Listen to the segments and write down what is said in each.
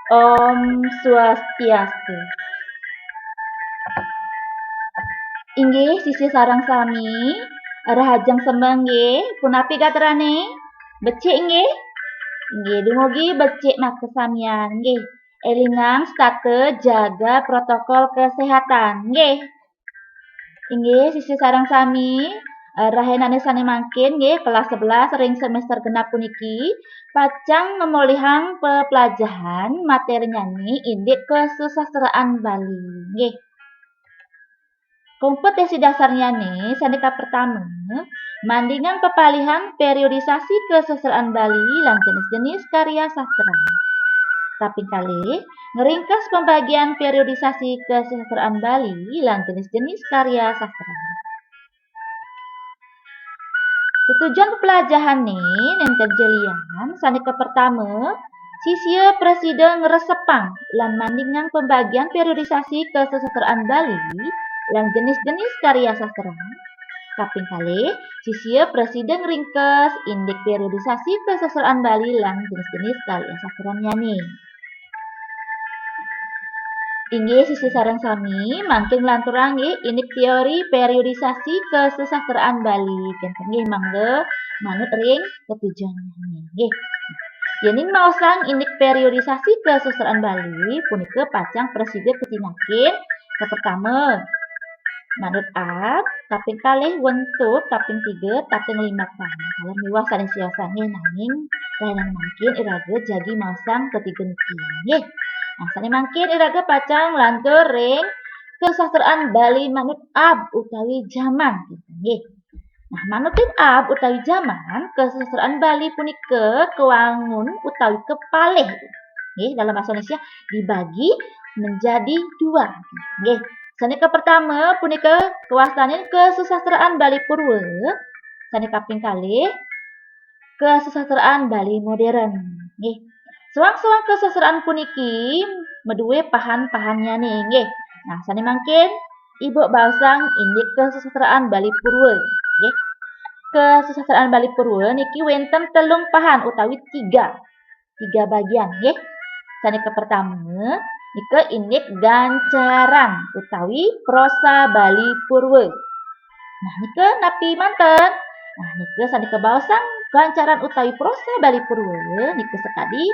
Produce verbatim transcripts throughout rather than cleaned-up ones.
Om Swastiastu. Inggih, sisia sareng sami, rahajeng semeng nggih. Punapi gatrane? Becik nggih? Inggih, dumugi becik makasamian nggih. Elingang setata jaga protokol kesehatan nggih. Inggih, sisia sareng sami, eh, rahinane sane mangkin nggih, kelas sebelas ring semester genap puniki pacang ngemolihang peplajahan materinyane indik kesusastraan Bali nggih. Kompetensi dasarnyane sane kapertama, mandingang pepalihan periodisasi kesusastraan Bali lan jenis-jenis karya sastra. Kaping kalih, ngringkes pembagian periodisasi kesusastraan Bali lan jenis-jenis karya sastra. Tetujon pepelajahane nenten jelian sane kapertama, sisia prasida ngresepang lan mandingang pembagian periodisasi kesusastraan Bali lan jenis-jenis karya sastra. Kaping kalih, sisia prasida ngringkes indik periodisasi kesusastraan Bali lan jenis-jenis karya sastranyane. Inggih, sisia sareng sami, mangkin nglanturang nggih indik teori periodisasi kesusastraan Bali. Kenten nggih mangda manut ring tetujon nggih. Yening maosang indik periodisasi kesusastraan Bali punika pacang prasida kacinakin kapertama manut ab, kaping kalih wentuk, kaping tiga tating limapan. Taler miwah sane siosan nggih, nanging rahinane mangkin iraga jagi maosang ketiga niki nggih. Nah, sane mangkin iraga pacang nglantur ring kesusastraan Bali manut ab utawi jaman nggih. Nah, manut ring ab utawi jaman, kesusastraan Bali punika kawangun utawi kapalih nggih, dalam bahasa Indonesia dibagi menjadi dua. Nggih. Sane kapertama punika kawastanin kesusastraan Bali Purwa, sane kaping kalih kesusastraan Bali Modern. Nggih. Soang-soang kesusastraan puniki madue pahan-pahannyane nggih. Nah, sane mangkin Ibu baosang indik kesusastraan Bali Purwa nggih. Kesusastraan Bali Purwa niki wenten telung pahan utawi tiga. Tiga bagian nggih. Sane kapertama nika indik gancaran utawi prosa Bali Purwa. Nah, nika napi manten? Nah, nika sane kabaosang gancaran utawi prosa Bali Purwa nika sakadi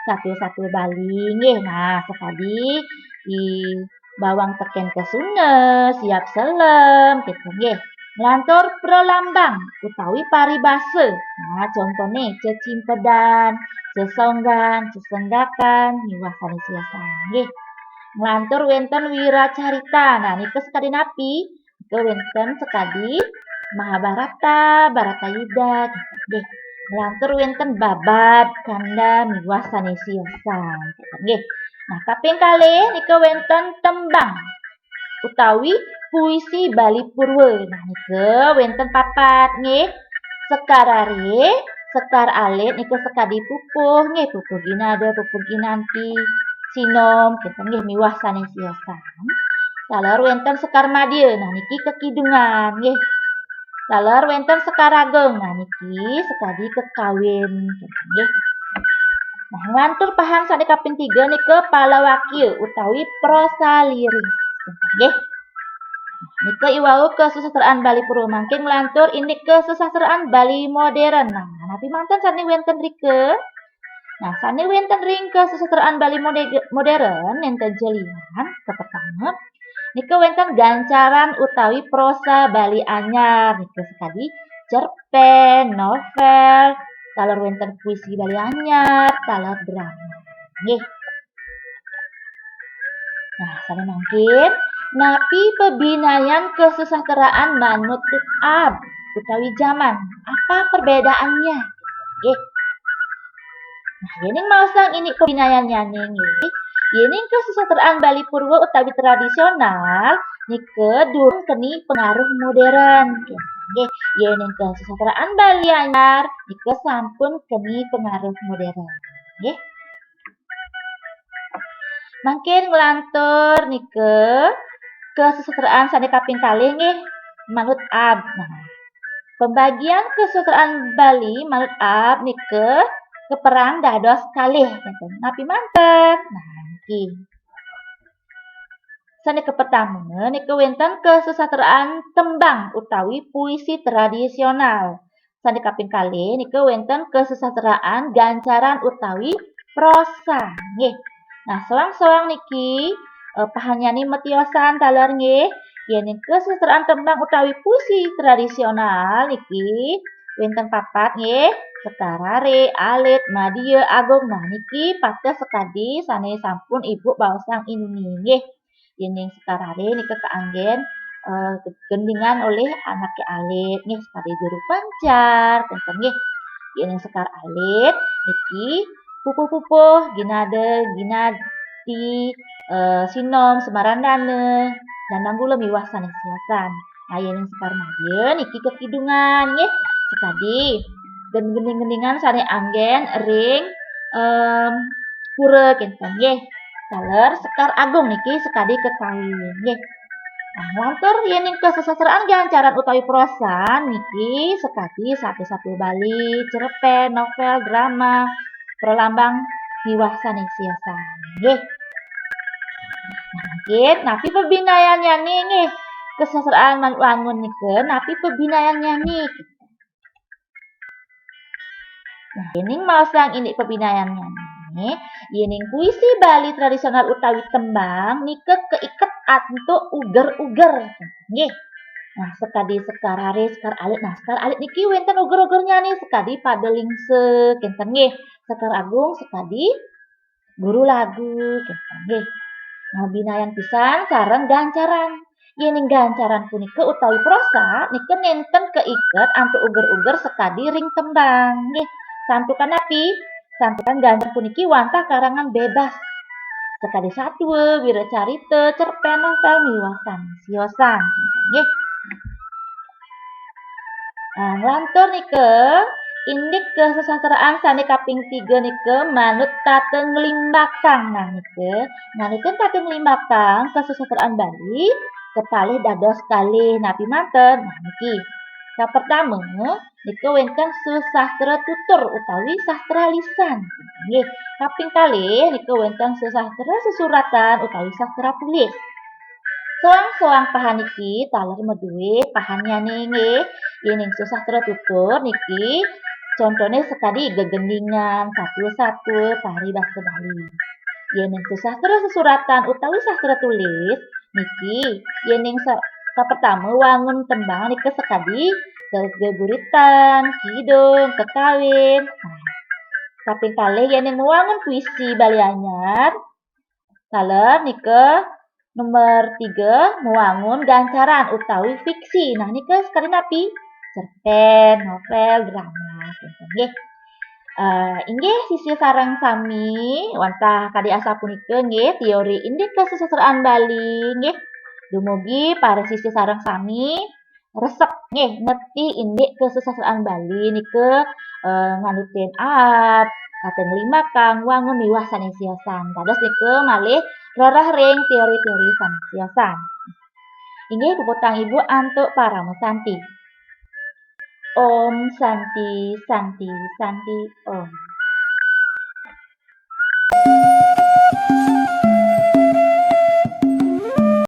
satua-satua Bali nggih. Nah, sakadi I Bawang Teken Kesuna, Siap Selem, gitu nggih. Nglantur pralambang utawi paribasa. Nah, contone cecimpedan, sesonggan, sesenggakan, miwah sane siosan nggih. Nglantur wenten wiracarita. Nah, nika sakadi napi? Nika wenten sakadi Mahabharata, Baratayuda, gitu nggih. Nglantur wenten babad, kanda, miwah sane siosan, gitu nggih. Nah, kaping kalih nika wenten tembang utawi puisi Bali Purwa. Nah, nika wenten papat nggih. Sekar Are, Sekar Alit nika sakadi pupuh nggih, pupuh Ginada, pupuh Ginanti, Sinom, kenten nggih miwah sane siosan. Taler wenten Sekar Madya, nah niki kekidungan nggih. Taler wenten Sekar Agung, nah niki sakadi kekawin, kenten nggih. Nah, nglantur pahan sane kaping tiga nika palawakya utawi prosa liris. Nggih. Nika iwau kesusastraan Bali Purwa mangkin nglantur indik kesusastraan Bali Modern. Nah, napi manten sane wenten rika? Nah, sane wenten ring kesusastraan Bali mode-, Modern nenten jelian. Kapertama, nika wenten gancaran utawi prosa Bali Anyar. Nika sakadi cerpen, novel, taler wenten puisi Bali Anyar, taler drama. Nggih. Nah, sane mangkin, napi pabinayan kesusastraan manut ab utawi jaman? Apa perbedaannya? Nggih. Nah, yening maosang indik pabinayannyane nggih, yening kesusastraan Bali Purwa utawi tradisional nika durung keni pengaruh modern. Nggih, yening kesusastraan Bali Anyar nika sampun keni pengaruh modern. Nggih. Mangkin nglantur nika kesusastraan sane kaping kalih nggih, manut ab. Nah, Pembagian kesusastraan Bali manut Ab nika keperang dados kalih, ngeten. Napi manten? Nah, niki. Sane kapertama nika wenten kesusastraan tembang utawi puisi tradisional. Sane kaping kalih nika wenten kesusastraan gancaran utawi prosa, nggih. Nah, soang-soang niki, eh, pahannyane matiosan taler, nggih. Yening kesusastraan tembang utawi puisi tradisional niki wenten papat, nggih. Sekar Rare, Alit, Madya, Agung. Nah, niki pateh sekadi sane sampun Ibu baosang iniki, nggih. Yening Sekar Rare nika kaanggen, eh, gegendingan olih anake alit, nggih, sekadi Juru Pancar, kenten, nggih. Yening Sekar Alit niki pupuh-pupuh, Ginada, Ginadi, eh, Sinom, Semarandana, Dandanggula miwah sane siosan. Nah, yening Sekar Madya niki kekidungan, nggih, sekadi gen-, gending-gendingan sane anggen ring, em, pura, kenten, nggih. Taler Sekar Agung niki sekadi kekawin, nggih. Nah, lantur yening kesusastraan gancaran utawi prosa niki sekadi satua-satua Bali, cerpen, novel, drama, pralambang miwah sane siosan, nggih. Nah, mangkin napi pabinayannyane, nggih? Kesusastraan manut wangun nika napi pabinayannyane? Nah, yening maosang indik pabinayannyane, yening puisi Bali tradisional utawi tembang nika kaiket antuk uger-uger, nggih. Nah, sekadi Sekar Rare, Sekar Alit. Nah, Sekar Alit niki wenten uger-ugernyane sekadi Pada Lingsa, kenten, nggih. Sekar Agung sekadi Guru Lagu, kenten, nggih. Nah, binayan pisan sareng gancaran. Yening gancaran punika utawi prosa nika nenten kaiket antuk uger-uger sekadi ring tembang, nggih. Santukan napi? Santukan gancaran puniki wantah karangan bebas. Sekadi satua, wiracarita, cerpen, novel, miwah sane siosan, kenten, nggih. Nah, nglantur nika, indik kesusastraan sane kaping tiga nika manut tata nglimbakang. Nah, nika, nganutin tata nglimbakang kesusastraan Bali kekalih dados kalih. Napi manten? Nah, niki. Kapertama, nika wenten susastra tutur utawi sastra lisan. Nggih, kaping kalih nika wenten susastra sesuratan utawi sastra tulis. Soang-soang pahan niki taler madue pahannyane, nggih. Yening susastra tutur niki contone sekadi gegendingan, satua-satua, paribasa Bali. Yening susastra sesuratan utawi sastra tulis niki, yening sa-, kapertama wangun tembang nika sekadi geguritan, kidung, kekawin. Nah, kaping kalih yening mawangun puisi Bali Anyar, taler nika nomor tiga, mawangun gancaran utawi fiksi. Nah, nika sekadi napi? Cerpen, novel, drama, kenten, nggih. Eh, inggih sisia sareng sami, wantah kadi asapunika, nggih, teori indik kesusastraan Bali, nggih. Dumugi para sisia sareng sami resep, nggih, ngerti indik kesusastraan Bali nika, eh, nganutin aab, nganutin limbakang, wangun miwah sane siosan. Dados nika malih rereh ring teori-teori sane siosan. Inggih puputang Ibu antuk parama santi. Om Santi, Santi, Santi, Om.